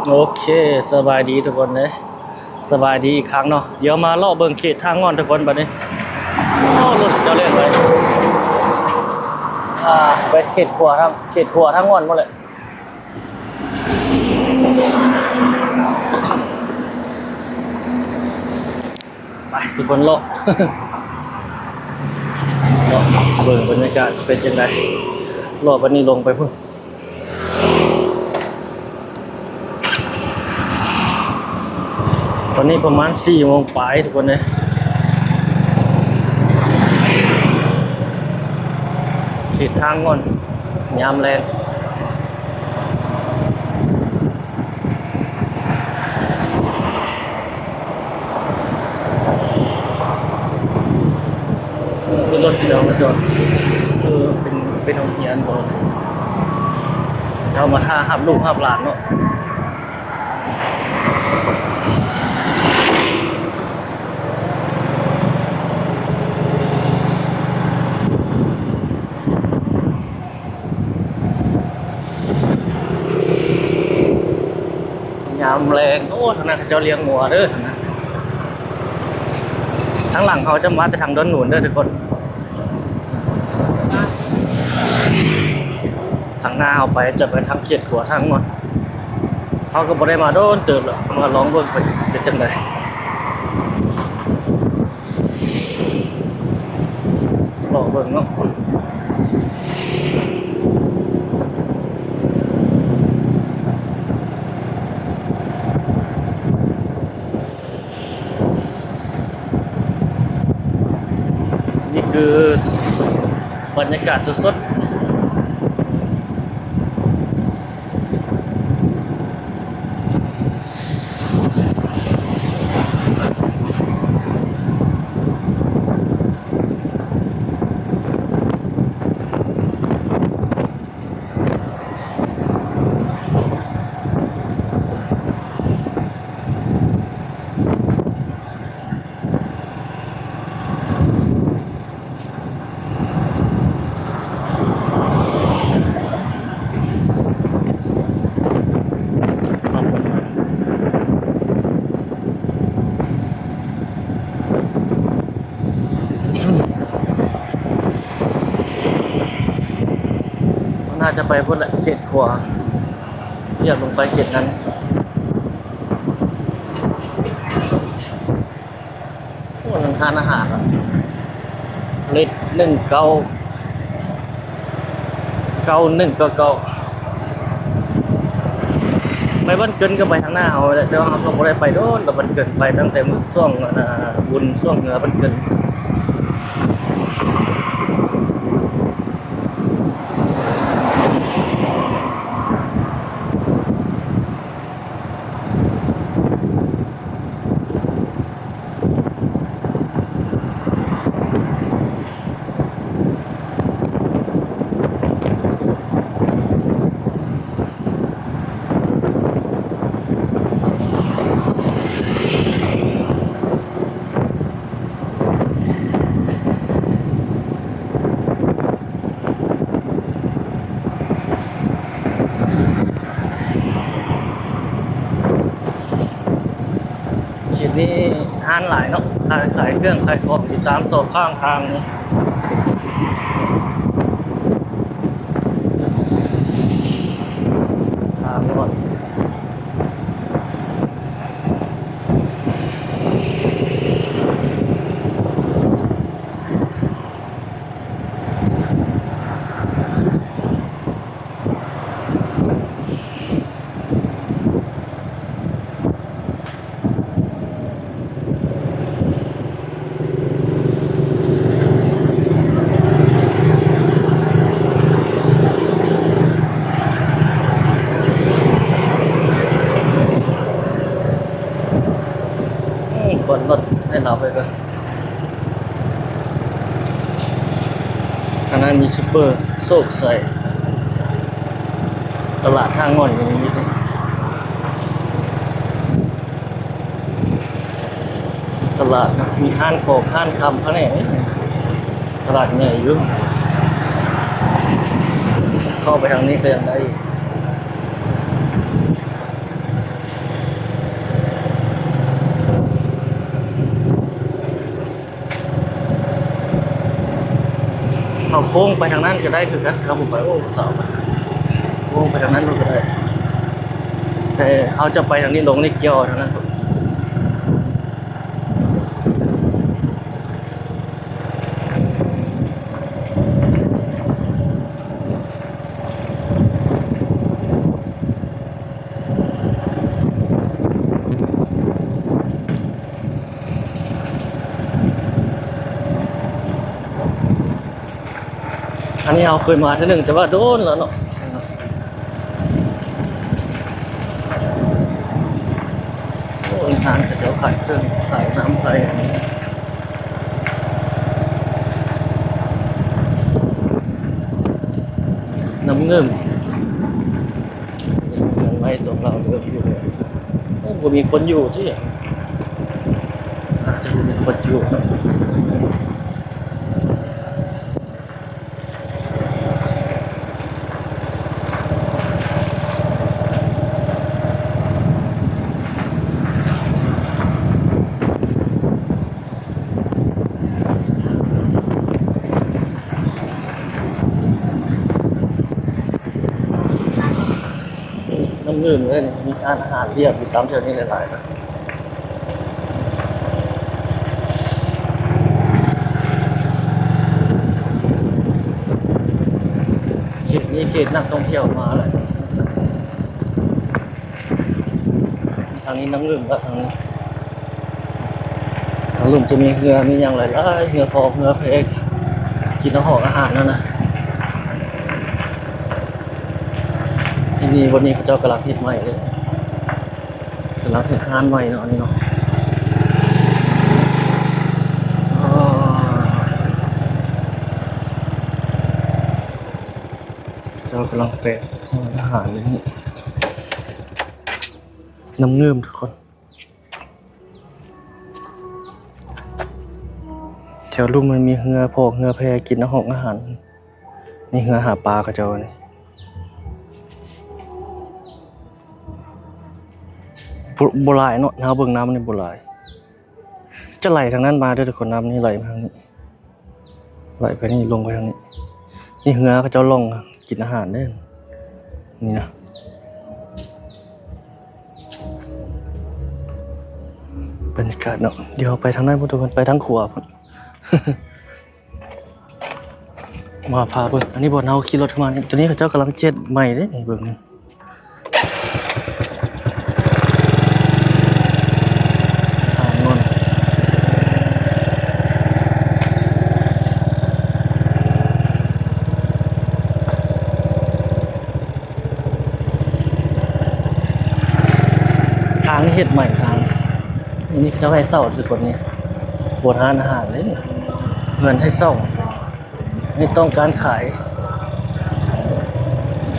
ໂອເຄ ສະບາຍດີທຸກຄົນເດີ ສະບາຍດີອີກຄັ້ງເນາະ. ດຽວມາເລາະເບິ່ງເຂດທ່າງ່ອນທຸກຄົນບັດນີ້. ໂອ້ ລົດເຈົ້າເລ່ນໄປ ອ່າ ໄປເຂດຂົວທາງ ເຂດຂົວທ່າງ່ອນໝົດແຫຼະ. ໄປທຸກຄົນເລາະ ເລາະເບິ່ງບັນຍາກາດເປັນຈັ່ງໃດ ເລາະບັດນີ້ລົງໄປພຸ້ນ. ຕອນນີ້ປະມານສີ່ໂມງປາຍທຸກຄົນເອີຍ ເຂດທ່າງ່ອນຍາມແລງ. ມີລົດເຂົາເຈົ້າມາຈອດ ເອີ ເປັນ ເປັນໂຮງຮຽນບໍ ເຂົາເຈົ້າມາຖ້າຮັບລູກຮັບຫຼານເນາະ. ຍາມແລງ ໂອ້ ທາງນັ້ນເຂົາເຈົ້າລ້ຽງງົວເດີ ທາງນັ້ນ. ທາງຫຼັງເຮົາຈະມາແຕ່ທາງດອນໜູນເດີທຸກຄົນ. ທາງໜ້າເຮົາໄປ ຈະໄປທາງເຂດຂົວທາງງອນ ເຮົາກໍບໍ່ໄດ້ມາໂດນເຕີບແລ້ວ ມາລອງເບິ່ງເພິ່ນເປັນຈັ່ງໃດ. ລໍເບິ່ງເນາະ ນີ້ຄືບັນຍາກາດສົດໆ. ໜ້າຈະໄປພຸ້ນແຫຼະ ເຂດຂົວ ຢາກລົງໄປເຂດນັ້ນ. ໂອ້ ນັ້ນຮ້ານອາຫານ ເລກໜຶ່ງເກົ້າ ເກົ້າໜຶ່ງເກົ້າເກົ້າ ໄປບ້ານເກີນກໍໄປທາງໜ້າເຮົາແຫຼະ ແຕ່ວ່າເຮົາກໍບໍ່ໄດ້ໄປໂດນແລ້ວ ບ້ານເກີນໄປຕັ້ງແຕ່ມື້ຊ່ວງ ອັນນ່າ ບຸນຊ່ວງເຮືອບ້ານເກີນ. ເຂດນີ້ຮ້ານຫຼາຍເນາະ ຂາຍ ຂາຍເຄື່ອງຂາຍຂອງຢູ່ຕາມສອງຂ້າງທາງນີ້ ທາງນີ້. ເອີ ກວດລົດໃຫ້ລາວໄປເບິ່ງ. ທາງນັ້ນມີຊຸບເປີໂຊກໄຊ ຕະຫຼາດທ່າງ່ອນກໍມີ ຕະຫຼາດນະ ມີຮ້ານຂອງຮ້ານຄຳພະແນກ ຕະຫຼາດໃຫຍ່ຢູ່ ເຂົ້າໄປທາງນີ້ກໍຍັງໄດ້. ເຮົາໂຄ້ງໄປທາງນັ້ນກໍໄດ້ຄືກັນ ຄັບ ໄປ ໂອ້ ສາວ ໂຄ້ງໄປທາງນັ້ນກໍໄດ້ ແຕ່ເຮົາຈະໄປທາງນີ້ ລົງນີ້ກ່ຽວທາງນັ້ນ. ອັນນີ້ເຮົາເຄີຍມາເທື່ອໜຶ່ງ ແຕ່ວ່າໂດນແລ້ວເນາະ. ໂອ້ ຮ້ານເຂົາເຈົ້າຂາຍເຄື່ອງ ຂາຍນ້ຳ ຂາຍຫຍັງ ນ້ຳງື່ມ. ເຮືອນໄມ້ຂອງລາວເດີມຢູ່ເລີຍ. ໂອ້ ບໍ່ມີຄົນຢູ່ຕິ ອາດຈະບໍ່ມີຄົນຢູ່ເນາະ. ນ້ຳງື່ມເລີຍນີ້ ມີຮ້ານອາຫານລຽບຢູ່ຕາມແຖວນີ້ຫຼາຍໆນະ. ເຂດນີ້ເຂດນັກທ່ອງທ່ຽວມາແຫຼະ. ທາງນີ້ນ້ຳງື່ມລະ ທາງນີ້ ທາງລຸ່ມຈະມີເຮືອ ມີຫຍັງຫຼາຍໆ ເຮືອພອກເຮືອແພ ກິນເອົາຫອກອາຫານຫັ້ນນະ. ທີ່ນີ້ ບ່ອນນີ້ເຂົາເຈົ້າກຳລັງເຮັດໃໝ່ເດ້ ກຳລັງເຮັດຮ້ານໃໝ່ເນາະ ອັນນີ້ເນາະ. ເຈົ້າກຳລັງແປະຮ້ານອາຫານຢູ່ນີ້ ນ້ຳງື່ມທຸກຄົນ. ແຖວລຸ່ມມັນມີເຮືອພອກເຮືອແພກິນອາຫອກອາຫານ ນີ້ເຮືອຫາປາເຂົາເຈົ້ານີ້ ບໍ່ ບໍ່ຫຼາຍເນາະ ເຮົາເບິ່ງນ້ຳນີ້ບໍ່ຫຼາຍ. ຈະໄຫຼທາງນັ້ນມາເດີທຸກຄົນ ນ້ຳນີ້ໄຫຼມາທາງນີ້ ໄຫຼໄປນີ້ ລົງໄປທາງນີ້. ນີ້ເຮືອເຂົາເຈົ້າລ່ອງກິນອາຫານເດ້ ນີ້ນະ. ບັນຍາກາດເນາະ ດຽວໄປທາງນັ້ນພຸ້ນທຸກຄົນ ໄປທາງຂວາພຸ້ນ ມາພາເບິ່ງ. ອັນນີ້ບ່ອນເຮົາຂີ່ລົດເຂົ້າມານີ້ ໂຕນີ້ເຂົາເຈົ້າກຳລັງເຈັດໃໝ່ເດ້ ນີ້ເບິ່ງນີ້. ທາງເຮັດໃໝ່ ທາງ ອັນນີ້ເຂົາເຈົ້າໃຫ້ເຊົ່າທຸກຄົນນີ້ ບໍ່ຮ້ານອາຫານເດ້ນີ້ ເຮືອນໃຫ້ເຊົ່າ. ນີ້ຕ້ອງການຂາຍ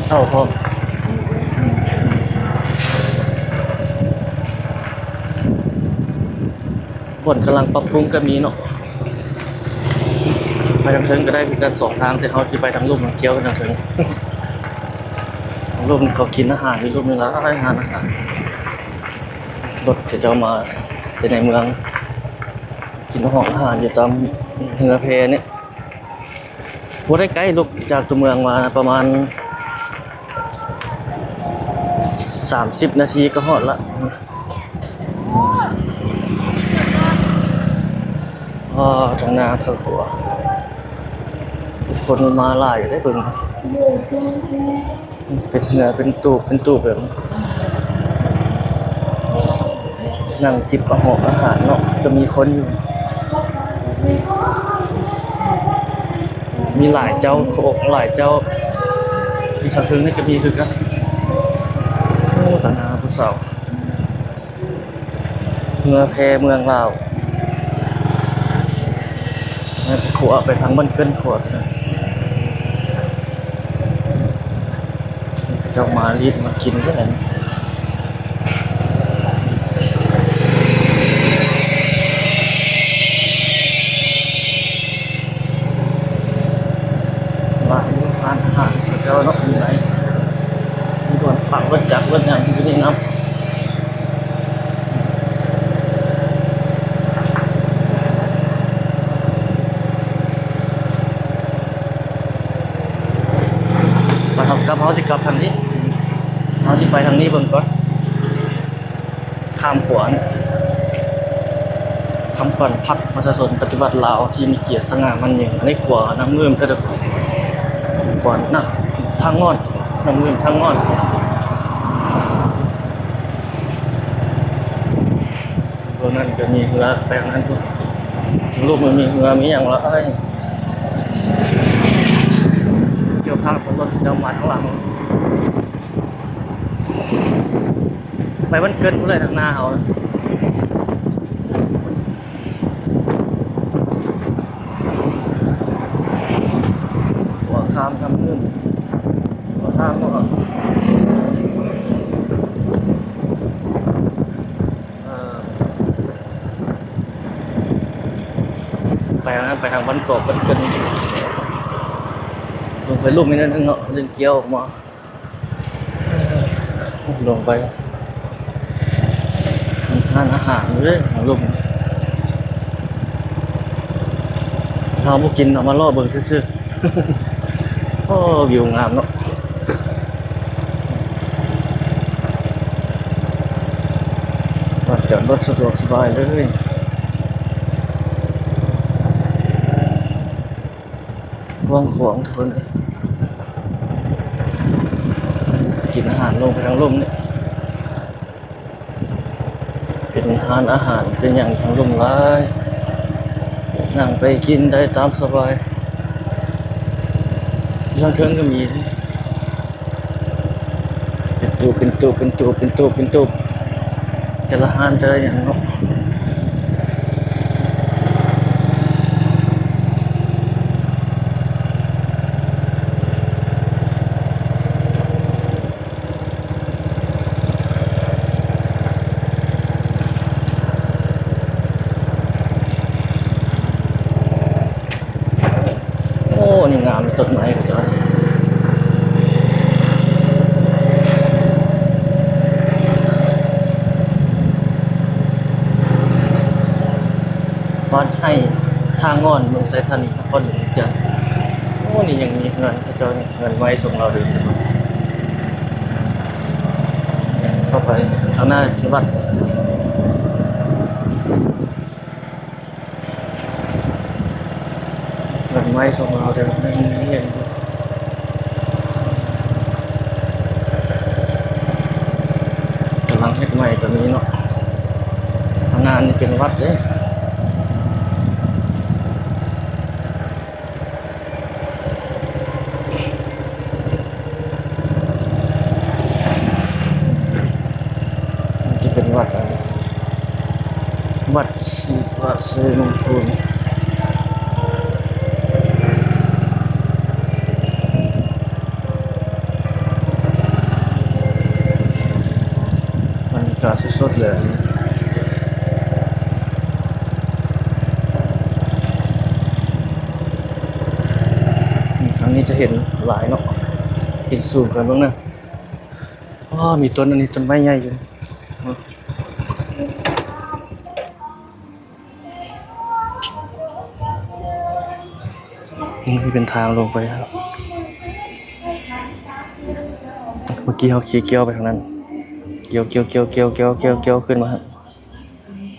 ເຊົ່າພ້ອມ. ບ່ອນກຳລັງປັບປຸງກໍມີເນາະ ໄປທາງເທິງກໍໄດ້ຄືກັນສອງທາງ ແຕ່ເຮົາຊິໄປທາງລຸ່ມ ມັນກ່ຽວກັນທາງເທິງ. ທາງລຸ່ມເຂົາກິນອາຫານຢູ່ລຸ່ມນີ້ຫຼາຍ ຮ້ານອາຫານ ລົດເຂົາເຈົ້າມາແຕ່ໃນເມືອງ ກິນອາຫອກອາຫານຢູ່ຕາມເຮືອແພນີ້. ບໍ່ໄດ້ໄກ ລົດຈາກຕົວເມືອງມາປະມານສາມສິບນາທີກໍຮອດລະ. ອ້າ ທາງໜ້າເຂົ້າຄົວ ຄົນມາຫຼາຍຢູ່ເດ້ ເບິ່ງ. ເປັນເຮືອ ເປັນຕູບ ເປັນຕູບແບບ ນັ່ງຈິບເອົາຫອກອາຫານເນາະ ຈະມີຄົນຢູ່ ມີຫຼາຍເຈົ້າ ຂອງຫຼາຍເຈົ້າ ຢູ່ທາງເທິງນີ້ກໍມີຄືກັນ. ໂອ້ ຕາໜ້າຜູ້ສາວ. ເຮືອແພເມືອງລາວ ແມ່ນຂົວໄປທາງບ້ານເກີນຂົວ ເຂົາເຈົ້າມາລີດມາກິນເດ້ ມາຢູ່ຮ້ານອາຫານເຂົາເຈົ້າເນາະ ຢູ່ໃນ ມີບ່ອນຝັງລົດຈັກລົດຫຍັງຢູ່ນີ້ນຳ. ຄັບ ເຮົາຊິກັບທາງນີ້ ເຮົາຊິໄປທາງນີ້ເບິ່ງກ່ອນ ຂ້າມຂົວນີ້ ຄຳຂວັນພັກປະຊາຊົນປະຕິວັດລາວທີ່ມີກຽດສະຫງ່າໝັ້ນຍືນ. ອັນນີ້ຂົວນ້ຳງື່ມເດີ ຂົວນະ ທາງງອນ ນ້ຳງື່ມທາງງອນ. ໂຕນັ້ນກໍມີເຮືອໄປທາງນັ້ນພຸ້ນ ລູກມັນມີເຮືອມີຫຍັງລະ ເອີຍ ກ່ຽວຂ້າວກັບລົດເຈົ້າມາທາງຫຼັງ ໄປບ້ານເກີດພຸ້ນແຫຼະ ທາງໜ້າເຮົານະ. ຂົວຂ້າມນ້ຳງື່ມ ຂົວຂ້າມບໍ່ ເອີ ໄປທາງນັ້ນ ໄປທາງບ້ານກອກ ເພິ່ນຂຶ້ນ ລົງໄປລຸ່ມອີກໜ້ອຍໜຶ່ງເນາະ ຈຶ່ງກ່ຽວອອກມາ ລົງໄປ ຮ້ານອາຫານເດ້ ລົງ ເຮົາບໍ່ກິນ ເອົາມາເລາະເບິ່ງຊື່ໆ. ໂອ້ ວິວງາມເນາະ ຈອດລົດສະດວກສະບາຍເລີຍ ກວ້າງຂວາງທຸກຄົນເອີຍ. ກິນອາຫານລົງໄປທາງລຸ່ມນີ້ ເປັນຮ້ານອາຫານເປັນຫຍັງທາງລຸ່ມຫຼາຍ ນັ່ງໄປກິນໄດ້ຕາມສະບາຍ. ທາງເທິງກໍມີ ເປັນຕູບ ເປັນຕູບ ເປັນຕູບ ເປັນຕູບ ເປັນຕູບ ແຕ່ລະຮ້ານແຕ່ລະຫຍັງເນາະ. ໂອ້ ນີ້ງາມ ຕົ້ນໄມ້ເຂົາເຈົ້າ ວັດໄຮ່ທ່າງອນ ເມືອງໄຊທານີ ນະຄອນຫຼວງວຽງຈັນ. ໂອ້ ນີ້ຍັງມີເຮືອນເຂົາເຈົ້າ ເຮືອນໄມ້ຊົງລາວເດີມ ເຂົ້າໄປທາງໜ້າວັດ. ເຮືອນໄມ້ຊົງລາວເດີ ຍັງມີເຫັນຢູ່ ກຳລັງເຮັດໃໝ່ກໍມີເນາະ. ຂ້າງໜ້ານີ້ເປັນວັດເດ້. ມັນຈະເປັນວັດອັນ ວັດສີສະຫວັດໄຊມົງຄຸນ. ບັນຍາກາດສົດໆ ເລີຍ. ທາງນີ້ຈະເຫັນຫຼາຍເນາະ ເຫັນສູງຂຶ້ນເບິ່ງນະ. ອໍ ມີຕົ້ນ ອັນນີ້ຕົ້ນໄມ້ໃຫຍ່ຢູ່. ນີ້ເປັນທາງລົງໄປ. ເມື່ອກີ້ເຮົາຂີ່ກ່ຽວໄປທາງນັ້ນ ກ່ຽວໆ ຂຶ້ນມາ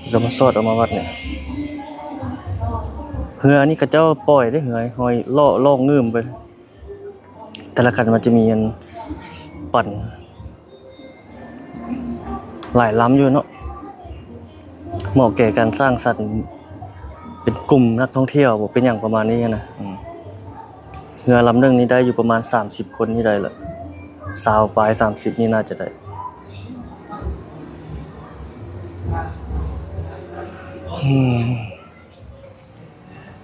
ແລ້ວມາສອດອອກມາວັດນີ້. ເຮືອນີ້ເຂົາເຈົ້າປ່ອຍເດ້ ເຮືອຫ້ອຍເລາະລ່ອງງື່ມໄປ. ແຕ່ລະຄັນມັນຈະມີອັນປັ່ນຫຼາຍລຳຢູ່ເນາະ ເໝາະແກ່ການສ້າງສັນເປັນກຸ່ມນັກທ່ອງທ່ຽວບໍ ເປັນຫຍັງປະມານນີ້ນະ. ອືມ ເຮືອລຳໜຶ່ງນີ້ໄດ້ຢູ່ປະມານສາມສິບຄົນນີ້ໄດ້ລະ ຊາວປາຍ ສາມສິບນີ້ໜ້າຈະໄດ້. ອືມ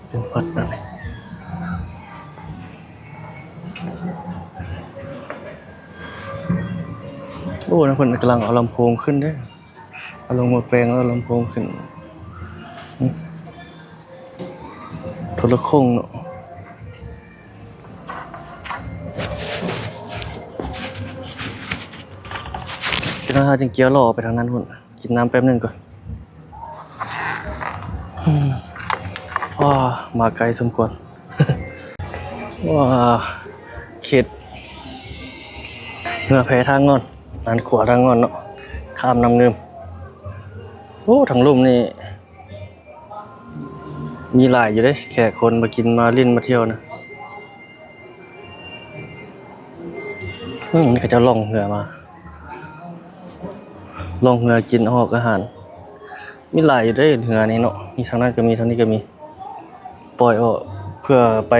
ເປັນວັດນະ. ໂອ້ ນັ້ນເພິ່ນກຳລັງເອົາລຳໂພງຂຶ້ນເດ້ ເອົາລົງໝໍ້ແປງ ເອົາລຳໂພງຂຶ້ນ. ໂທລະໂຂ່ງເນາະ. ເຈົ້າໜ້າທີ່ຈຶ່ງກ່ຽວລໍ້ໄປທາງນັ້ນພຸ້ນ. ກິນນ້ຳແປັບໜຶ່ງກ່ອນ. ອືມ ວ້າ ມາໄກສົມຄວນ. ວ້າ ເຂດ ເຮືອແພທາງ່ອນ ອັນຂົວທາງ່ອນເນາະ ຂ້າມນ້ຳງື່ມ. ໂອ້ ທາງລຸ່ມນີ້ມີຫຼາຍຢູ່ເດ້ ແຂກຄົນມາກິນມາຫຼິ້ນມາທ່ຽວນະ. ອືມ ນີ້ເຂົາເຈົ້າລ່ອງເຮືອມາ ລ່ອງເຮືອກິນຫອກອາຫານ. ມີຫຼາຍຢູ່ເດ້ເຮືອນີ້ເນາະ ມີທາງນັ້ນກໍມີ ທາງນີ້ກໍມີ ປ່ອຍອອກເພື່ອໄປ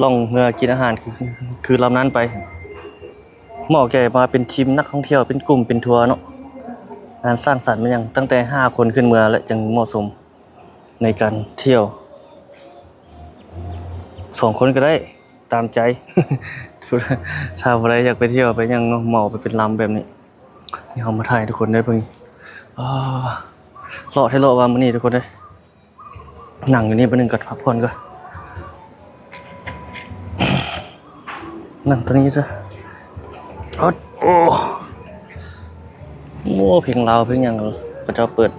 ລ່ອງເຮືອກິນອາຫານ ຄື ຄືລຳນັ້ນໄປ. ເໝາະແກ່ມາເປັນທີມນັກທ່ອງທ່ຽວ ເປັນກຸ່ມເປັນທົວເນາະ. ງານສ້າງສັນແມ່ນຫຍັງ ຕັ້ງແຕ່ຫ້າຄົນຂຶ້ນເມືອແຫຼະ ຈຶ່ງເໝາະສົມໃນການທ່ຽວ. ສອງຄົນກໍໄດ້ ຕາມໃຈ ຖ້າຜູ້ໃດຢາກໄປທ່ຽວໄປຫຍັງເນາະ ເໝົາໄປເປັນລຳແບບນີ້. ນີ້ເຮົາມາຖ່າຍໃຫ້ທຸກຄົນໄດ້ເບິ່ງ. ອາ ເລາະແທ້ເລາະວ່າມື້ນີ້ທຸກຄົນເອີຍ. ນັ່ງຢູ່ນີ້ແປັບໜຶ່ງກ່ອນ ພັກຜ່ອນກ່ອນ. ນັ່ງຕົວນີ້ຊະ. ອອດ ໂອ້ ໂອ້ ເພງລາວເພງຫຍັງເຂົາເຈົ້າເປີດ.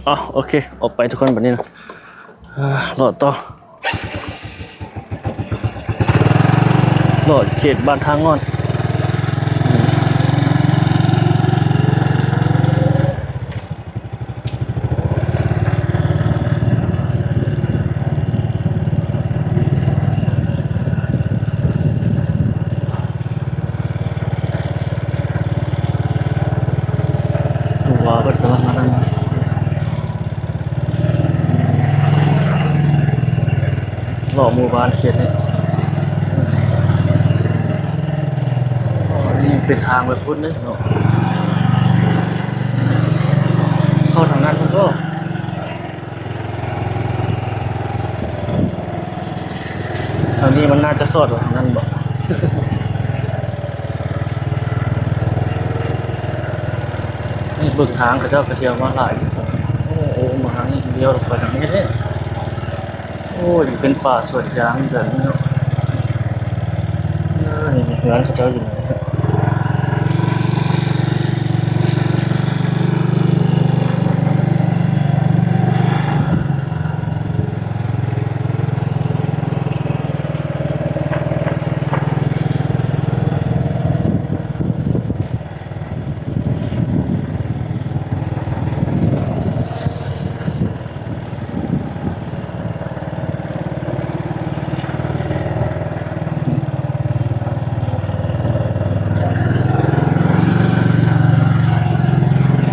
ອາ ໂອເຄ ອອກໄປທຸກຄົນ ບັດນີ້ນະ ເອີ ເລາະຕໍ່ ເລາະເຂດບ້ານທ່າງ່ອນ. ຕົວເພິ່ນກຳລັງອັນນັ້ນ ເລາະໝູ່ບ້ານເຂດນີ້. ອໍ ນີ້ເປັນທາງໄປພຸ້ນເດ້ເນາະ ເຂົ້າທາງນັ້ນພຸ້ນບໍ? ທາງນີ້ມັນໜ້າຈະສອດໄປທາງນັ້ນບໍ? ນີ້ເບິ່ງທາງ ເຂົາເຈົ້າກະທ່ຽວມາຫຼາຍ. ໂອ້ ໂອ້ ມາທາງນີ້ ລ້ຽວລົງໄປທາງນີ້ເດ້. ໂອ້ ເປັນປ່າສວນຢາງແບບນີ້ເນາະ. ເອີ ນີ້ເຮືອນເຂົາເຈົ້າຢູ່ນີ້.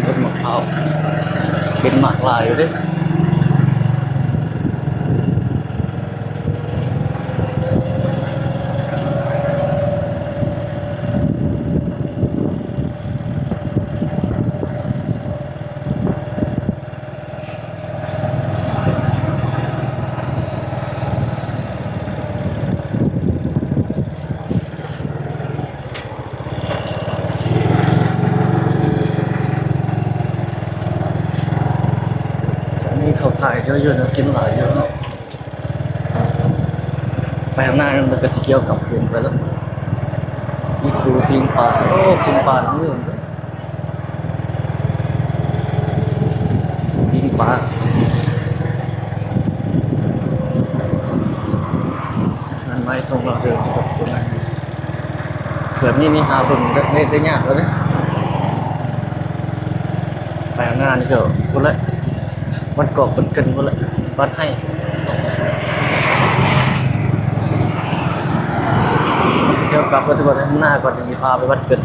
ຕົ້ນໝາກພ້າວ ເປັນໝາກຫຼາຍຢູ່ເດ້. ອັນນີ້ເຂົາຂາຍເຢາະຢູ່ ແນວກິນຫຼາຍຢູ່ເນາະ. ໄປຂ້າງໜ້າມັນກໍຊິກ່ຽວກັບຄືນໄປແລ້ວ. ມີປູ ປີ້ງປາ ໂອ້ ປີ້ງປາ ນີ້ ປີ້ງປາ ງານໄມ້ສົ່ງລາວເດີນ ແບບນີ້ນີ້ຫາເບິ່ງໄດ້ ໄດ້ຍາກແລ້ວເດ້. ໄປຂ້າງໜ້ານີ້ກໍພຸ້ນແຫຼະ ວັດກອກວັດເກີນພຸ້ນແຫຼະ ວັດໄຮ່. ດຽວກັບໄປທຸກຄົນ ຂ້າງໜ້າກ່ອນ ຈະມີພາໄປວັດເກີນ.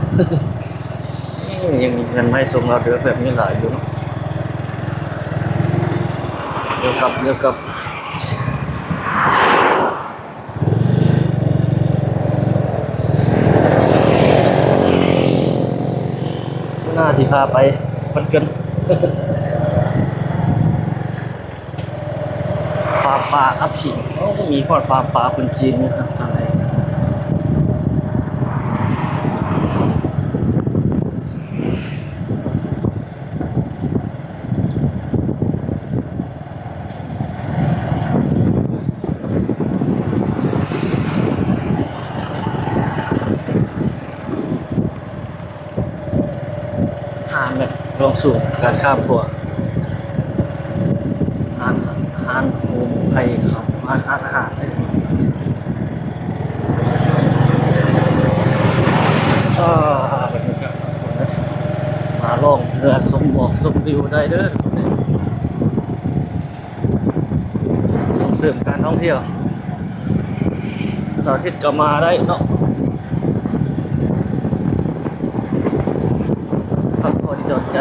ຍັງມີເຮືອນໄມ້ຊົງລາວເດີ ແບບນີ້ຫຼາຍຢູ່ເນາະ. ດຽວກັບ ດຽວກັບ. ໜ້າຊິພາໄປວັດເກີນ ຟາມປາອັບສິງ. ໂອ້ ມີຮອດຟາມປາຄົນຈີນຢູ່ທາງໃນ. ຮ້ານແບບລວງສູງ ການຂ້າມຂົວ ຮ້ານ ຮ້ານໂຮມໄພເຂົ້າ ຮ້ານ ຮ້ານອາຫານ. ຊົມວິວໄດ້ເດີ ສົ່ງເສີມການທ່ອງທ່ຽວ ເສົາອາທິດກໍມາໄດ້ເນາະ ພັກຜ່ອນຢ່ອນໃຈ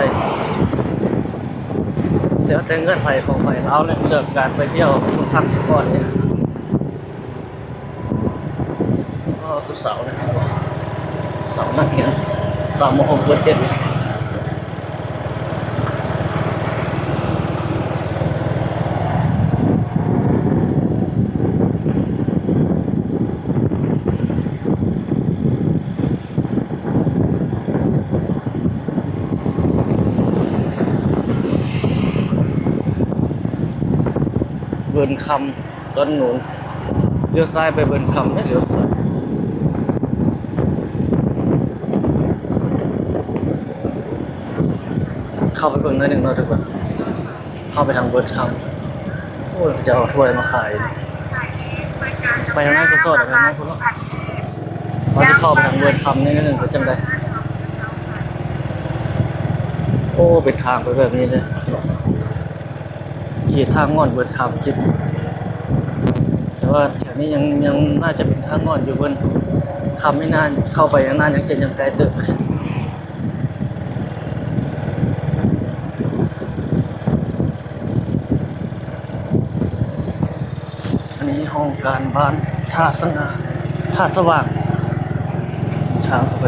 ແລ້ວແຕ່ເງື່ອນໄຂຂອງໃຜລາວແຫຼະ ເລື່ອງການໄປທ່ຽວພັກຜ່ອນນີ້. ອໍ ຜູ້ສາວນະ ສາວນັກຮຽນ ສາວ ມໍຫົກ ເປີດເຈັດ ເວີນຄຳ. ດອນໜູນ ລ້ຽວຊ້າຍໄປເວີນຄຳເດີ ລ້ຽວຊ້າຍ ເຂົ້າໄປເບິ່ງໜ້ອຍໜຶ່ງເນາະທຸກຄົນ ເຂົ້າໄປທາງເວີນຄຳ ໂອ້ຍ ເຂົາເຈົ້າເອົາຖ້ວຍມາຂາຍ ໄປທາງນັ້ນກໍສອດອອກໄປທາງນັ້ນພຸ້ນເນາະ ເຮົາຈະເຂົ້າໄປທາງເວີນຄຳໜ້ອຍໜຶ່ງ ເປັນຈັ່ງໃດ ໂອ້ ເປັນທາງໄປແບບນີ້ເລີຍ. ເຂດທ່າງ່ອນເວີນຄຳ ເຂດ ແຕ່ວ່າແຖວນີ້ຍັງ ຍັງໜ້າຈະເປັນທ່າງ່ອນຢູ່ ເວີນຄຳນີ້ໜ້າ ເຂົ້າໄປຍັງໜ້າ ຍັງຈະ ຍັງໄກເຕີບ. ອັນນີ້ຫ້ອງການບ້ານທ່າສະຫງ່າ ທ່າສະຫວ່າງ ທາງເຂົ້າໄປ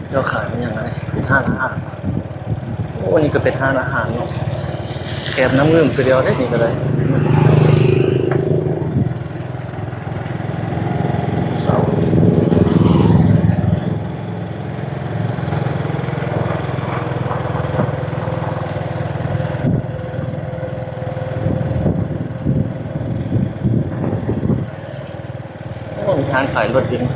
ເຈົ້າຂາຍເປັນຫຍັງອັນນີ້ ເປັນຮ້ານອາຫານ ໂອ້ ນີ້ກໍເປັນຮ້ານອາຫານເນາະ ແຖມນ້ຳດື່ມຄືດຽວເດ້ ນີ້ກໍໄດ້ ເຊົາ ໂອ້ ມີຮ້ານຂາຍລົດຢູ່ນີ້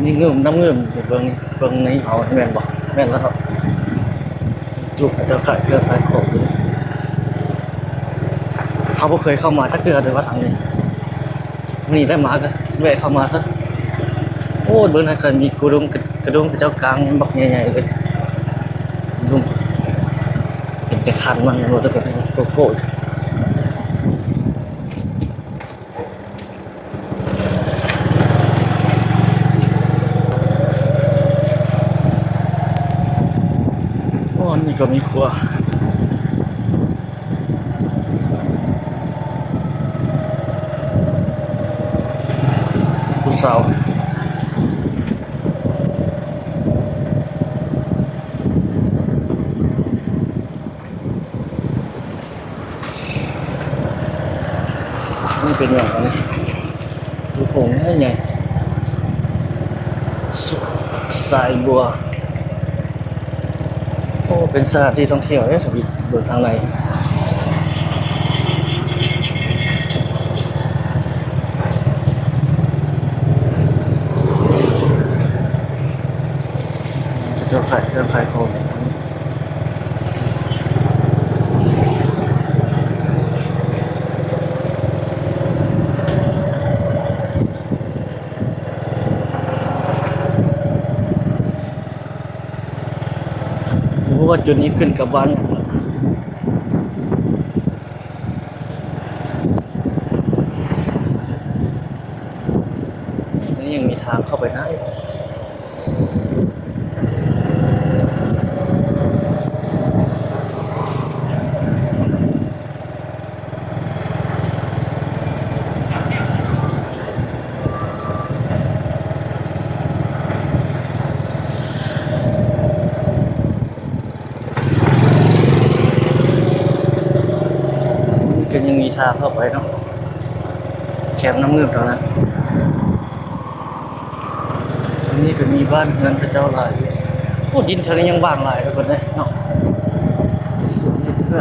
ນີ້ງື່ມ ນ້ຳງື່ມ ເບິ່ງນີ້ ເບິ່ງນີ້ເອົາ ແມ່ນບໍ່? ແມ່ນແລ້ວເນາະ ຈຸກເຂົາເຈົ້າຂາຍເຄື່ອງຂາຍຂອງຢູ່ ເຮົາບໍ່ເຄີຍເຂົ້າມາຈັກເທື່ອເລີຍວ່າທາງນີ້ ມື້ນີ້ໄດ້ມາກໍແວະເຂົ້າມາຊະ ໂອ້ ເບິ່ງນັ້ນກໍມີກະດົງ ກະ ກະດົງເຂົາເຈົ້າກາງບັກໃຫຍ່ໆເລີຍ ດຸ້ມ ເປັນແຕ່ຄັນມັນ ບໍ່ໄດ້ເປັນໂກໂກ້. ອໍ ນີ້ກໍມີຄົວ ຜູ້ສາວ. ນີ້ເປັນຫຍັງອັນນີ້? ໂອ້ໂຫ ໃຫຍ່ ສ- ສາຍບົວ. ໂອ້ ເປັນສະຖານທີ່ທ່ອງທ່ຽວເດ້ ເບິ່ງທາງໃນ ເຂົາເຈົ້າຂາຍເຄື່ອງຂາຍຂອງ. ບໍ່ຮູ້ວ່າຈຸດນີ້ຂຶ້ນກັບບ້ານຫຍັງລະ. ນີ້ຍັງມີທາງເຂົ້າໄປໄດ້. ນີ້ກໍຍັງມີທາງເຂົ້າໄປເນາະ ແຄມນ້ຳງື່ມເທົ່ານັ້ນ. ອັນນີ້ກໍມີບ້ານເຮືອນເຂົາເຈົ້າຫຼາຍຢູ່. ໂອ້ ດິນແຖວນີ້ຍັງຫວ່າງຫຼາຍເດີເພິ່ນເດ້ເນາະ. ສຸດນີ້ ເພື່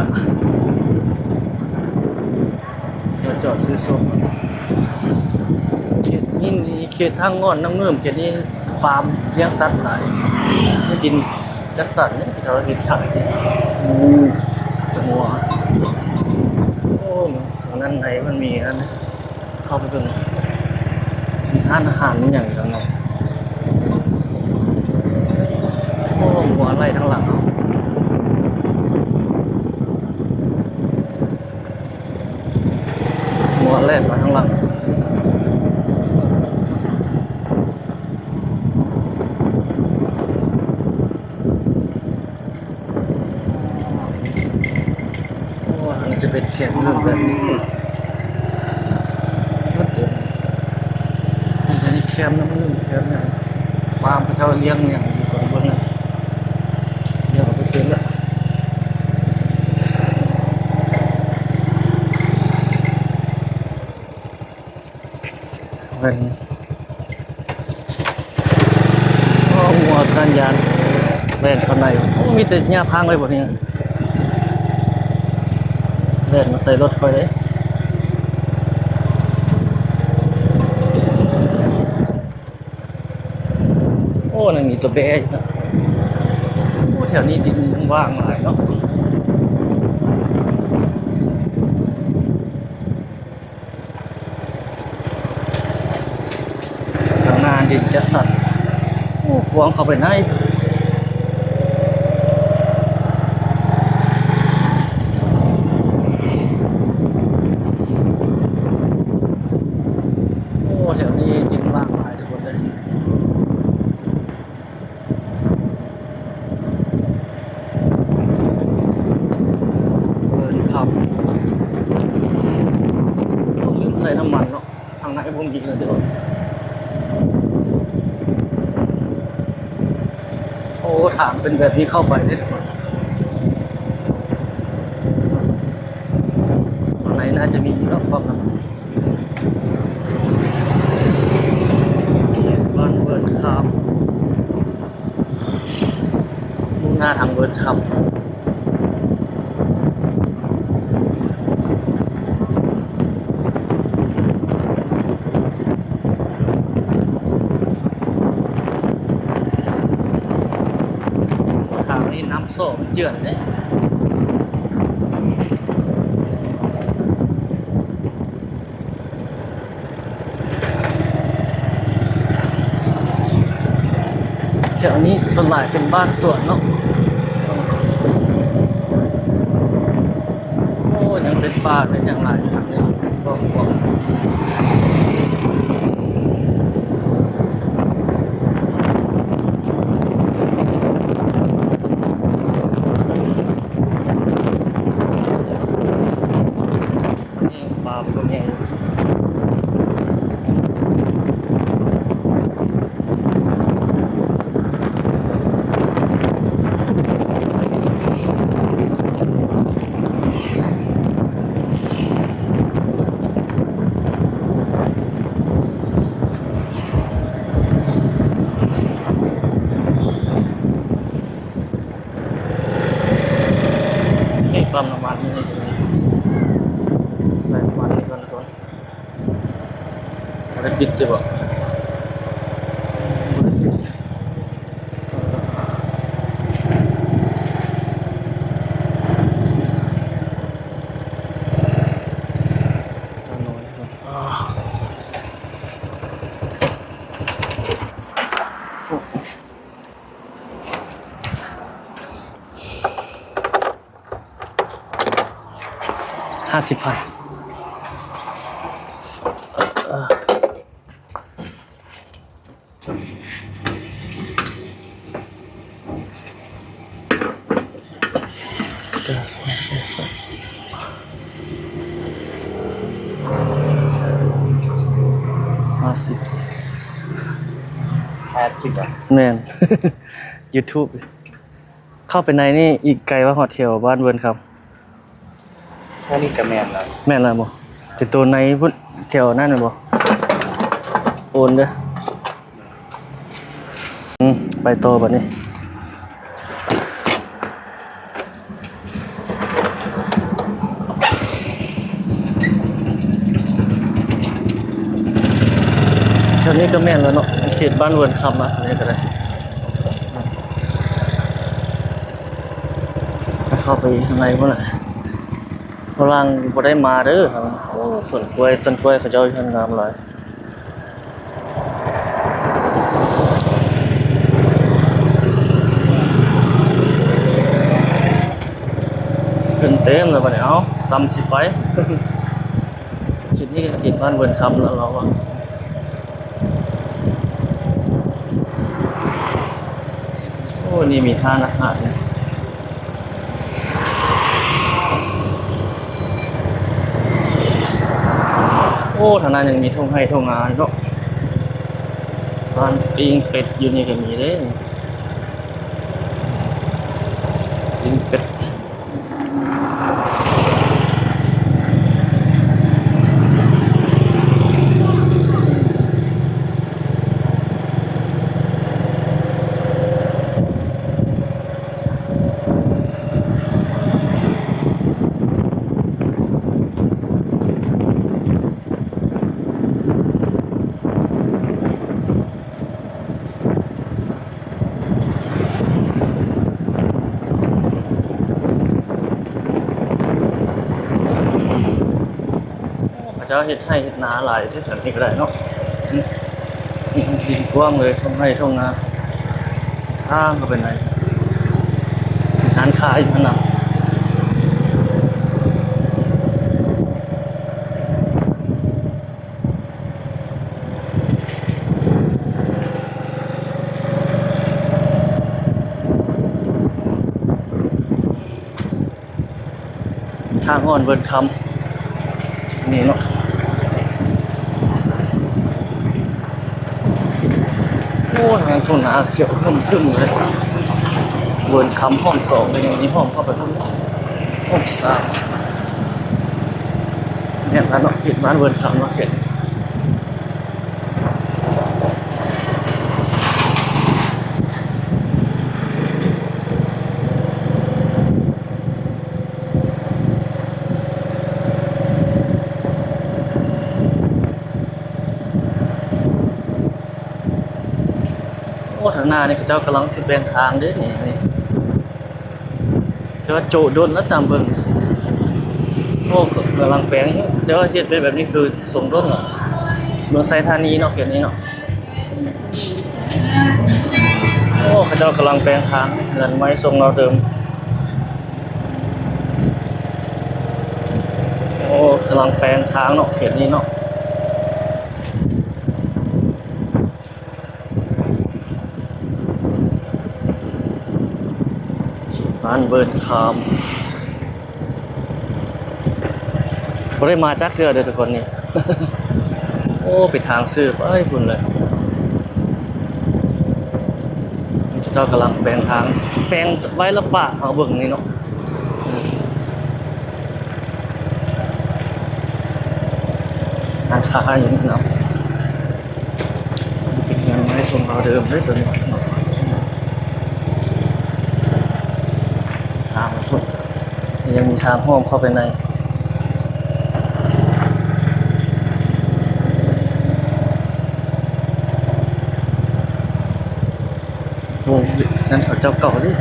ອ ຈອດຊື້ສົມ ເຂດນີ້ ເຂດທາງງອນນ້ຳງື່ມ ເຂດນີ້ຟາມລ້ຽງສັດຫຼາຍ ມີດິນຈັດສັນເດ້ ເຂົາເຮັດຂາຍ ໝູ ງົວ. ໂອ້ ທາງດ້ານໃນມັນມີອັນ ເຂົ້າໄປເບິ່ງ ມີຮ້ານອາຫານ ມີຫຍັງຢູ່ທາງໃນ. ໂອ້ ງົວໄລ່ທາງຫຼັງເຮົາ ງົວແລ່ນມາທາງຫຼັງ. ໂອ້ ອັນນີ້ຈະເປັນແຄມນ້ຳງື່ມແບບນີ້ ໝົດເລີຍ. ອັນນີ້ແຄມນ້ຳງື່ມ ແຄມຫຍັງ ຟາມເຂົາເຈົ້າລ້ຽງຫຍັງຢູ່ ເບິ່ງ ລ້ຽງເອົາໄປເຂມລະ ແມ່ນ. ໂອ້ ງົວທະນານຢານ ແລ່ນເຂົ້າໃນ. ໂອ້ ມີແຕ່ຫຍ້າພາງເລີຍບໍ່ນີ້ ແລ່ນມາໃສ່ລົດຂ້ອຍເດ້. ໂອ້ ນັ້ນມີຕົວແບ້ຢູ່ນະ. ໂອ້ ແຖວນີ້ດິນມັນຫວ່າງຫຼາຍເນາະ. ຂ້າງໜ້າດິນຈັດສັນ ໂອ້ ກວ້າງເຂົ້າໄປໃນ. ໂອ້ ແຖວນີ້ດິນຫວ່າງຫຼາຍທຸກຄົນເອີຍ. ເອີນຄຳ ລືມໃສ່ນ້ຳມັນເນາະ ທາງໃນບໍ່ມີເລີຍ. ໂອ້ ທາງເປັນແບບນີ້ເຂົ້າໄປເດ້ ທາງໃນໜ້າຈະມີຢູ່ດອກປ້ຳນະ. ເຂດບ້ານເວີນຄາມ ມຸ່ງໜ້າທາງເວີນຄຳ. ທາງນີ້ນ້ຳສໍມັນເຈື່ອນເດ້. ແຖວນີ້ສ່ວນຫຼາຍເປັນບ້ານສວນເນາະ. ໂອ້ ຍັງເປັນປ່າເປັນຫຍັງຫຼາຍຢູ່ເດ້ ກວ້າງໆ. ນີ້ປາມັນກໍໃຫຍ່. ນີ້ປ້ຳນ້ຳມັນນີ້ ໃສ່ນ້ຳມັນນີ້ກ່ອນທຸກຄົນ. ບໍ່ໄດ້ປິດຕິບໍ່? ຫ້າສິບພັນ. ຫ້າສິບ ຫ້າສິບ ແມ່ນ ຢູທູບ. ເຂົ້າໄປໃນນີ້ອີກໄກບໍ່ຮອດແຖວບ້ານເວີນຄຳ? ແຖວນີ້ກະແມ່ນແລ້ວ. ແມ່ນແລ້ວບໍ່? ແຕ່ໂຕໃນພຸ້ນ ແຖວນັ້ນແມ່ນບໍ່? ໂອນເດີ້. ອືມ ໄປຕໍ່ບາດນີ້. ນີ້ກໍແມ່ນແລ້ວເນາະ ເຂດບ້ານເວີນຄຳນະ ນີ້ກໍໄດ້ ເຂົ້າໄປຂ້າງໃນພຸ້ນນະ ຝຣັ່ງບໍ່ໄດ້ມາເດີ. ໂອ້ ສວນກ້ວຍ ຕົ້ນກ້ວຍເຂົາເຈົ້າຢູ່ຫັ້ນງາມຫຼາຍ. ຂຶ້ນເຕັມແລ້ວບັດນີ້ ເອົ້າ ສ່ຳຊິໄປ ເຂດນີ້ກໍເຂດບ້ານເວີນຄຳແລ້ວລາວວ່າ. ໂອ້ ນີ້ມີຮ້ານອາຫານ. ໂອ້ ທາງນັ້ນຍັງມີທົ່ງໄຮ່ທົ່ງນາເນາະ ຮ້ານປີ້ງເປັດຢູ່ນີ້ກໍມີເດ້ ປີ້ງເປັດ. ເຂົາເຈົ້າເຮັດໄຮ່ເຮັດນາຫຼາຍເດ້ ແຖວນີ້ກໍໄດ້ເນາະ ດິນກວ້າງເລີຍ ທົ່ງໄຮ່ທົ່ງນາ ທາງເຂົ້າໄປໃນ ມີຮ້ານຄ້າຢູ່ຫັ້ນນະ. ທາງອ່ອນເວີນຄຳນີ້ເນາະ ໂອ້ ທາງທົ່ງນາຂຽວຫຶ້ມໆເລີຍ ເວີນຄຳຫ້ອງສອງເລີຍ ນີ້ຫ້ອງເຂົ້າໄປພຸ້ນ ຫ້ອງສາມ ແມ່ນລະເນາະ ເຂດບ້ານເວີນຄຳເນາະ ເຂດ ໂອ້ ທາງໜ້ານີ້ເຂົາເຈົ້າກຳລັງຊິແປງທາງເດ້ນີ້ ແຕ່ວ່າໂຈະດົນແລ້ວຕາມເບິ່ງ ໂອ້ ກຳລັງແປງຢູ່ ແຕ່ວ່າເຮັດໄປແບບນີ້ຄືຊົງດົນເນາະ ເມືອງໄຊທານີເນາະ ເຂດນີ້ເນາະ. ໂອ້ ເຂົາເຈົ້າກຳລັງແປງທາງ ເຮືອນໄມ້ຊົງລາວເດີມ ໂອ້ ກຳລັງແປງທາງເນາະ ເຂດນີ້ເນາະ. ບ້ານເວີນຄຳ ບໍ່ໄດ້ມາຈັກເທື່ອເດີທຸກຄົນນີ້ ໂອ້ ເປັນທາງຊື່ໄປພຸ້ນເລີຍ ເຂົາເຈົ້າກຳລັງແປງທາງ ແປງໄວ້ລະປະເຮົາເບິ່ງນີ້ເນາະ. ຮ້ານຄ້າຢູ່ນີ້ເນາະ ເປັນເຮືອນໄມ້ຊົງລາວເດີມເດ້ຕົວນີ້ເນາະ ທາງພຸ້ນ ຍັງມີທາງອ້ອມເຂົ້າໄປໃນ ໂອ້ ເຮືອນເຂົາເຈົ້າເກົ່າເດ້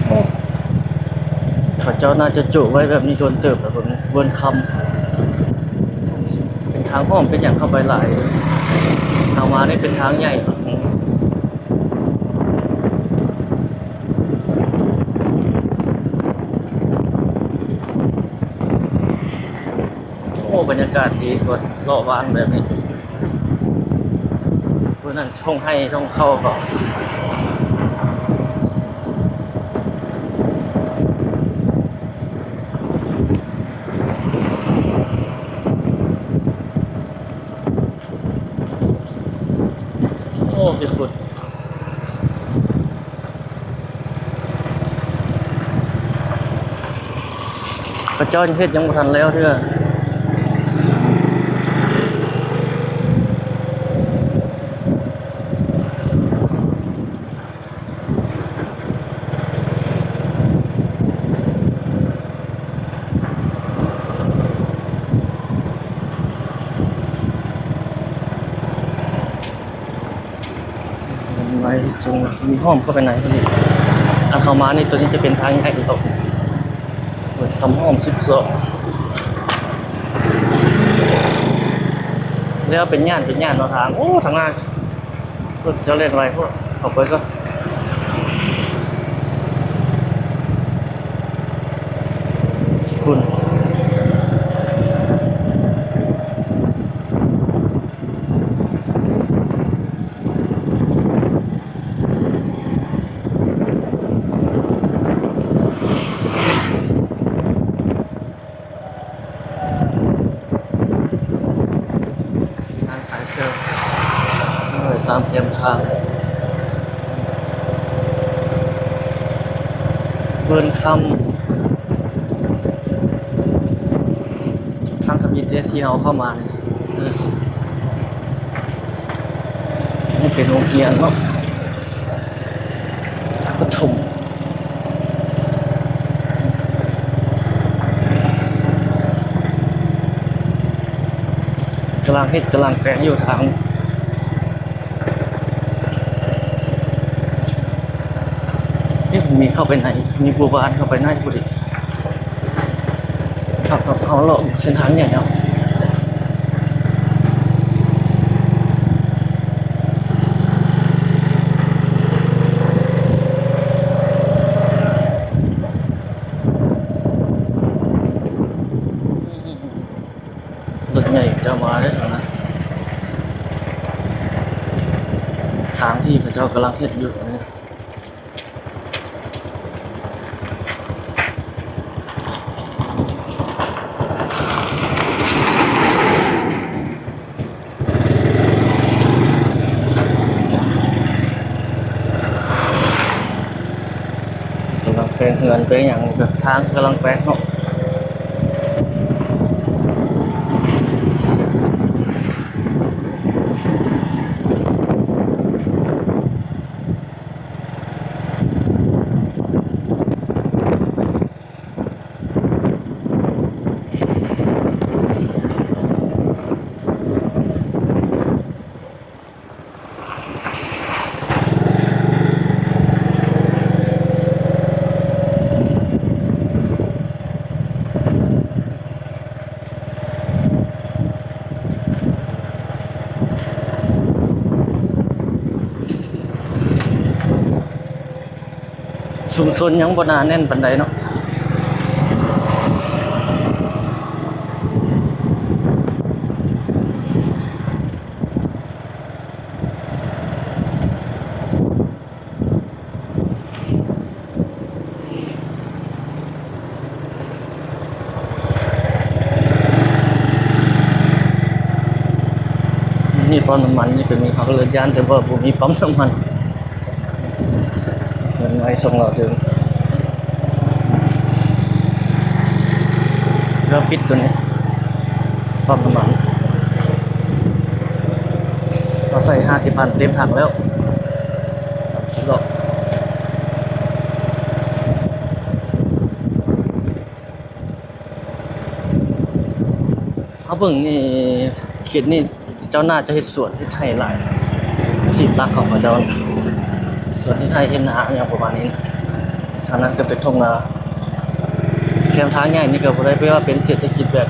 ໂອ້ ເຂົາເຈົ້າໜ້າຈະໂຈະໄວ້ແບບນີ້ດົນເຕີບແລ້ວ ເບິ່ງ ເບິ່ງຄຳ ເປັນທາງອ້ອມເປັນຫຍັງເຂົ້າໄປຫຼາຍ ທາງມານີ້ເປັນທາງໃຫຍ່ ໂອ້ ບັນຍາກາດດີກວ່າເລາະບ້ານແບບນີ້ ເພາະນັ້ນ ທົ່ງໄຮ່ທົ່ງເຂົ້າກໍ ໂອ້ ເປັນຟຸດ ເຂົາເຈົ້າຍັງເຮັດ ຍັງບໍ່ທັນແລ້ວເທື່ອ. ໄປຈົນມີຫ້ອມເຂົ້າໄປໃນພຸ້ນອີກ. ອັນເຂົ້າມານີ້ ໂຕນີ້ຈະເປັນທາງໃຫຍ່ອອກ ເປີດຄຳຫ້ອມສິບສອງ ແລ້ວເປັນຍ່ານ ເປັນຍ່ານເນາະທາງ. ໂອ້ ທາງໜ້າ ລົດເຈົ້າແລ່ນໄວໂພດ ເຂົ້າໄປກ່ອນ. ພຸ້ນ ຮ້ານຂາຍເຄື່ອງ ເອີ ຕາມແຄມທາງ ເພິ່ນຄຳ ທາງທຳອິດເດ້ ທີ່ເຮົາເຂົ້າມານີ້ ເອີ ນີ້ເປັນໂຮງຮຽນເນາະ ປະຖົມ ກຳລັງເຮັດ ກຳລັງແປງຢູ່ທາງ ເອີ ມີເຂົ້າໄປໃນ ມີບູບານເຂົ້າໄປໃນພຸ້ນອີກ. ເຮົາ ເຮົາ ເຮົາເລາະເສັ້ນທາງໃຫຍ່ເອົາ ລົດໃຫຍ່ຈະມາແລ້ວນະ ທາງທີ່ເຂົາເຈົ້າກຳລັງເຮັດຢູ່. ກຳລັງແປງເຮືອນແປງຫຍັງ ທາງກຳລັງແປງເນາະ. ຊຸມຊົນຍັງບໍ່ໜາແໜ້ນປານໃດເນາະ. ນີ້ປ້ຳນ້ຳມັນນີ້ກໍມີ ເຮົາກໍເລີຍຢ້ານແຕ່ວ່າບໍ່ມີປ້ຳນ້ຳມັນ. ເງິນໄວ້ສົ່ງເຮົາເຖິງ ເລີ່ມປິດຕົວນີ້ ປ້ຳນ້ຳມັນ ເຮົາໃສ່ຫ້າສິບພັນເຕັມຖັງແລ້ວ ສາມສິບລອບ. ເຮົາເບິ່ງນີ້ ເຂດນີ້ເຈົ້າໜ້າຈະເຮັດສວນເຮັດໄຮ່ຫຼາຍ ອາຊີບຫຼັກຂອງເຂົາເຈົ້າ ສວນເຮັດໄຮ່ເຮັດນາຫຍັງປະມານນີ້. ທາງນັ້ນກໍເປັນທົ່ງນາ ແຄມທາງໃຫຍ່ນີ້ກໍບໍ່ໄດ້ແປວ່າເປັນເສດຖະກິດແບບ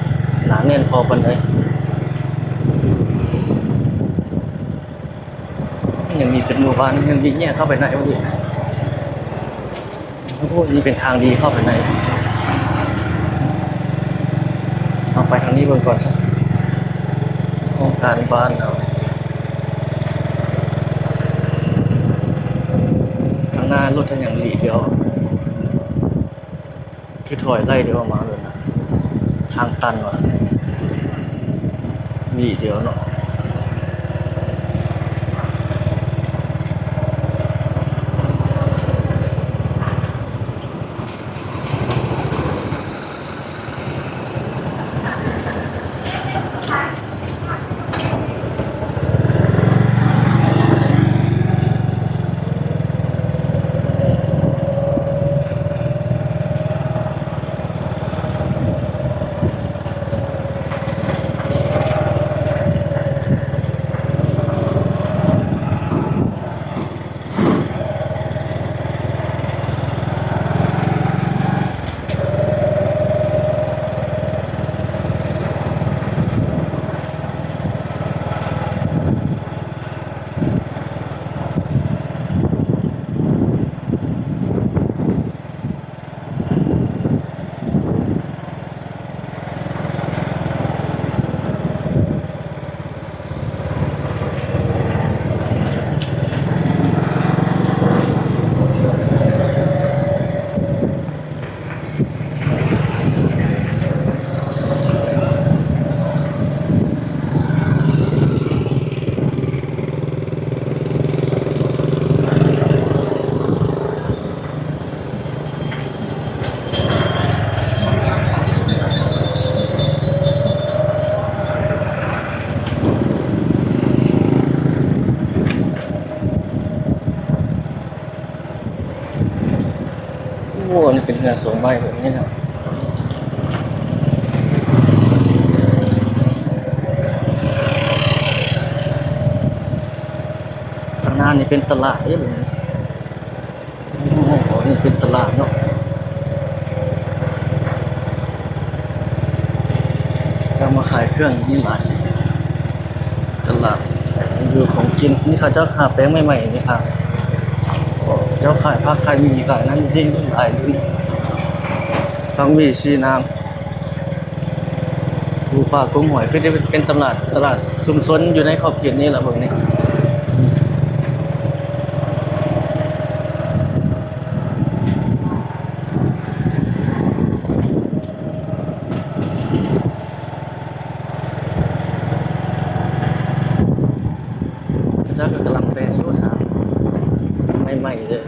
ໜາແໜ້ນພໍປານໃດ. ຍັງມີເປັນໝູ່ບ້ານ ຍັງມີແຍກເຂົ້າໄປໃນພຸ້ນອີກ. ໂອ້ ນີ້ເປັນທາງດີເຂົ້າໄປໃນ ເຮົາໄປທາງນີ້ເບິ່ງກ່ອນຊະ. ໂຄງການບ້ານເຮົາ ທາງໜ້າລົດທາງຫຍັງຫຼີກດຽວ ຄືຖອຍໄລ່ດຽວມາເລີຍນະ ທາງຕັນວ່າ ນີ້ດຽວເນາະ. ໂອ້ ອັນນີ້ເປັນເຮືອນສອງໃບແບບນີ້ເນາະ. ຂ້າງໜ້ານີ້ເປັນຕະຫຼາດເດ້ ແບບນີ້. ໂອ້ ນີ້ເປັນຕະຫຼາດເນາະ, ເຂົາມາຂາຍເຄື່ອງນີ້ຫຼາຍ. ຕະຫຼາດ ຢູ່ຂອງກິນ ນີ້ເຂົາເຈົ້າຫາແປງໃໝ່ໆ ນີ້ ເຂົາເຈົ້າຂາຍຜັກ ຂາຍໝີ່ ຂາຍນັ້ນນີ້ຫຼາຍຢູ່ນີ້. ຜັກໝີ່ ຊີ້ນາງ ປູປາ ກຸ້ງ ຫອຍ ຄືຈະເປັນຕະຫຼາດ ຕະຫຼາດຊຸມຊົນຢູ່ໃນຂອບເຂດນີ້ລະເບິ່ງນີ້. ເຂົາເຈົ້າກໍກຳລັງແປງຢູ່ ຖາງໃໝ່ໆເລີຍ.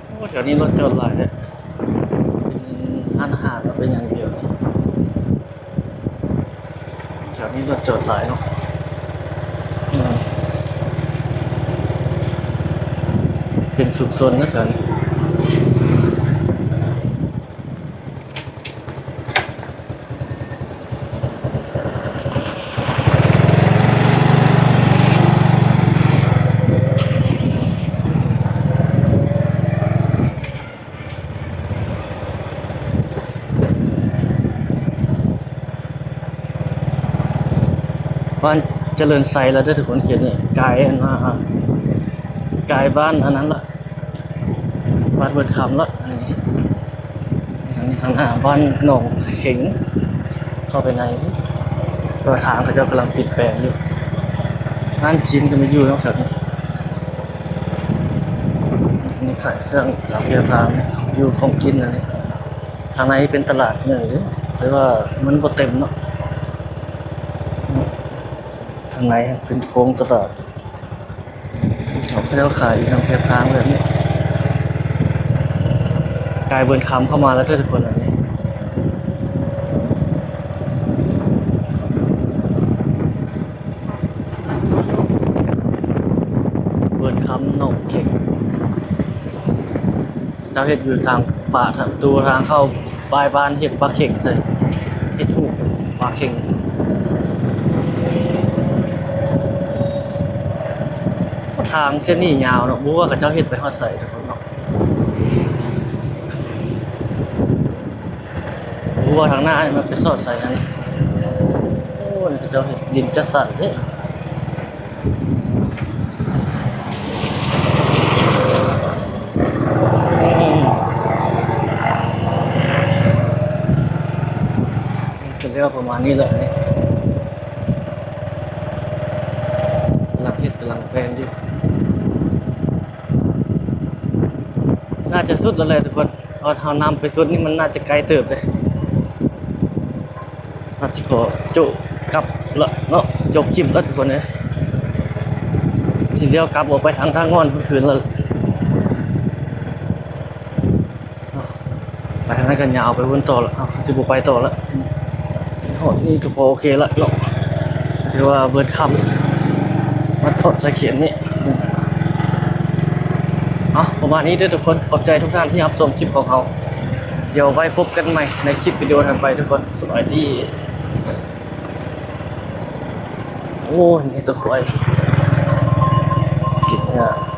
ໂອ້ ແຖວນີ້ລົດຈອດຫຼາຍແທ້ ເປັນຮ້ານອາຫານເປັນຢ່າງດຽວ. ແຖວນີ້ລົດຈອດຫຼາຍເນາະ ອືມ ເປັນຊຸມຊົນນະແຖວນີ້. ບ້ານຈະເລີນໄຊແລ້ວເດີທຸກຄົນ ເຂດນີ້ ກາຍອັນ ອາ ກາຍບ້ານອັນນັ້ນລະ ບ້ານເວີນຄຳລະ. ອັນນີ້ ອັນນີ້ຂ້າງໜ້າບ້ານໜອງເຂັງ ເຂົ້າໄປໃນ ແຕ່ວ່າທາງເຂົາເຈົ້າກຳລັງປິດແປງຢູ່. ຮ້ານຈີນກໍມີຢູ່ເນາະແຖວນີ້. ອັນນີ້ຂາຍເຄື່ອງຕາມແຄມທາງ ຢູ່ຂອງກິນອັນນີ້. ທາງໃນເປັນຕະຫຼາດໃຫຍ່ເດ້ ແຕ່ວ່າມັນບໍ່ເຕັມເນາະ. ທາງໃນເປັນໂຄງຕະຫຼາດ ເຂົາເຈົ້າຂາຍຢູ່ທາງແຄມທາງແບບນີ້. ກາຍເວີນຄຳເຂົ້າມາແລ້ວເດີທຸກຄົນ ອັນນີ້ ເວີນຄຳໜອງເຂັງ. ເຈົ້າເຮັດຢູ່ທາງປາກ ທາງປະຕູທາງເຂົ້າປາຍບ້ານ ເຮັດປາເຂັງໃສ່ ເຮັດຮູບປາເຂັງ. ທາງເສັ້ນນີ້ຍາວເນາະ ບໍ່ຮູ້ວ່າເຂົາເຈົ້າເຮັດໄປຮອດໃສທຸກຄົນເນາະ. ບໍ່ຮູ້ວ່າທາງໜ້ານີ້ມັນໄປສອດໃສຫັ້ນ. ໂອ້ ນີ້ເຂົາເຈົ້າເຮັດດິນຈັດສັນເດ້. ກໍແລ້ວປະມານນີ້ແຫຼະ ກຳລັງເຮັດ ກຳລັງແປງຢູ່. ໜ້າຈະສຸດແລ້ວແຫຼະທຸກຄົນ ເພາະເຮົານຳໄປສຸດນີ້ມັນໜ້າຈະໄກເຕີບເດ້. ເຮົາຊິຂໍໂຈະກັບລະເນາະ ຈົບຄລິບລະທຸກຄົນເອີຍ. ຊິລ້ຽວກັບອອກໄປທາງທ່າງ່ອນພຸ້ນຄືນລະ. ໄປທາງນັ້ນກໍຍາວໄປພຸ້ນຕໍ່ລະ ເຮົາຊິບໍ່ໄປຕໍ່ລະ. ຮອດນີ້ກໍພໍໂອເຄລະເນາະ ຖືວ່າເບິດຄ່ຳ ມາທອດສະເຂນນີ້. ເອົາ ປະມານນີ້ເດີທຸກຄົນ ຂອບໃຈທຸກທ່ານທີ່ຮັບຊົມຄລິບຂອງເຮົາ. ດຽວໄວ້ພົບກັນໃໝ່ໃນຄລິບວິດີໂອຖັດໄປທຸກຄົນ. ສະບາຍດີ. ໂອ້ຍ ມີແຕ່ຄວາຍກິນຫຍ້າ.